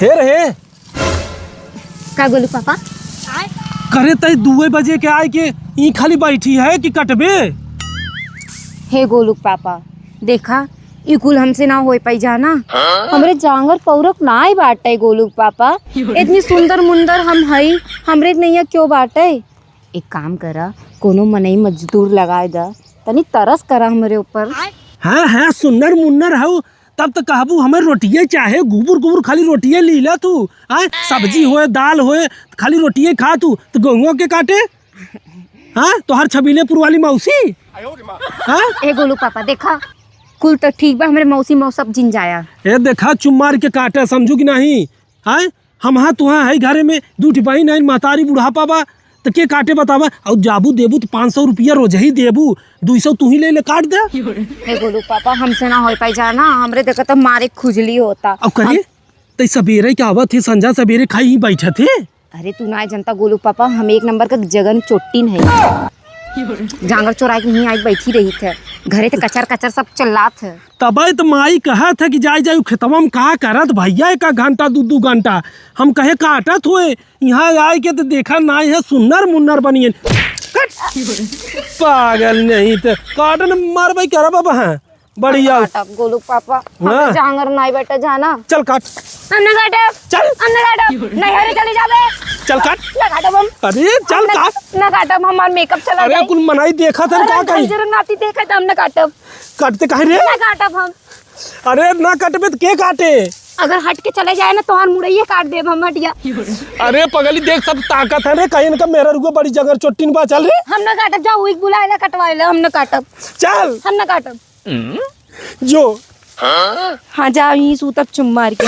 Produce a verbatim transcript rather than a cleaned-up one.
हे रहे। का गोलू पापा? करे तई दुए बजे के आए के ई खाली बैठी है कि कटबे? हे गोलू पापा, देखा, ई कुल हमसे ना होए पाई जाना। हमरे जांगर पौरक नाई बाटे गोलू पापा। इतनी सुंदर मुंदर हम हई, हमरे नैया क्यों बाटे? एक काम करा, कोनो मनई मजदूर लगाए दा, तनी तरस करा हमरे ऊपर। हाँ, हाँ, सुन्नर मुन्नर हऊ, तब तो कहबू हमें रोटिये चाहे, गुबुर गुबुर खाली रोटिये लीला तू। आय, सब्जी होए, दाल होए, खाली रोटिये खा तू, तो गेहुआ के काटे? हाँ, तोहर छबीलेपुर वाली मौसी? हाँ? ए गोलू पापा, देखा, कुल तो ठीक बा, हमरे मौसी मौसब जिन जाया। ए देखा, चुप मार के काटे, समझू कि नहीं? आय, हम हाँ तुहाँ है घरे में, दू ठी बहिन है, महतारी बुढ़ापा बा, तो के काटे बतावा? और जाबू देबू तो पाँच सौ रुपया रोज ही देबू, दू सौ तू ही ले ले काट दे। हे गोलू पापा, हमसे ना हो पाई जाना, हमरे देखा तो मारे खुजली होता। अब करे, हम तई सबेरे के आवत है, संझा सबेरे खाई ही बैठत है। अरे तू ना जनता गोलू पापा, हम एक नंबर का जगन चोट्टी नहीं। जांगर चोराए के यहीं आई बैठी रही थे, घरे ते कचर कचर सब चिल्लात है। तबे त माई कहत है कि जाई जाई खेतवा में का करत भैया, एक घंटा दू दू घंटा। हम कहे काटत होए, यहाँ आए के तो देखा नाई है, सुन्नर मुन्नर बनियन। कट। पागल नहीं तो काटन मार भाई, करा बाबा है। बढ़िया। काटब गोलू पापा, हाँ। हमरे जांगर नाई बेटा जाना। चल काट। हम ना काटब। चल। हम ना काटब। नहीं, अरे चली जाबे। चल काट। ना काटब हम। अरे चल हम ना, काट। ना काटब, हमार मेकअप चला अरे जाई। कुल मनाई देखा था अरे का कहीं? जरूर नाती देखा था, हम ना काटब। काटते काहे रे? ना काटब हम। अरे ना कटबे त के काटे? अगर हट के चले जाए ना, तोहार मुड़ैये काट देब हम, हटिया। अरे पगली देख, सब ताकत है रे, कहीं इनका मेरा रुको बड़ी जगह चोट्टी बा, चल रे। हम ना काटब, जाओ, एक बुलाए ला, कटवाए ला, हम ना काटब। चल। हम ना काटब। जो। हाँ, जाओ, यहीं सूतब चुम मार के।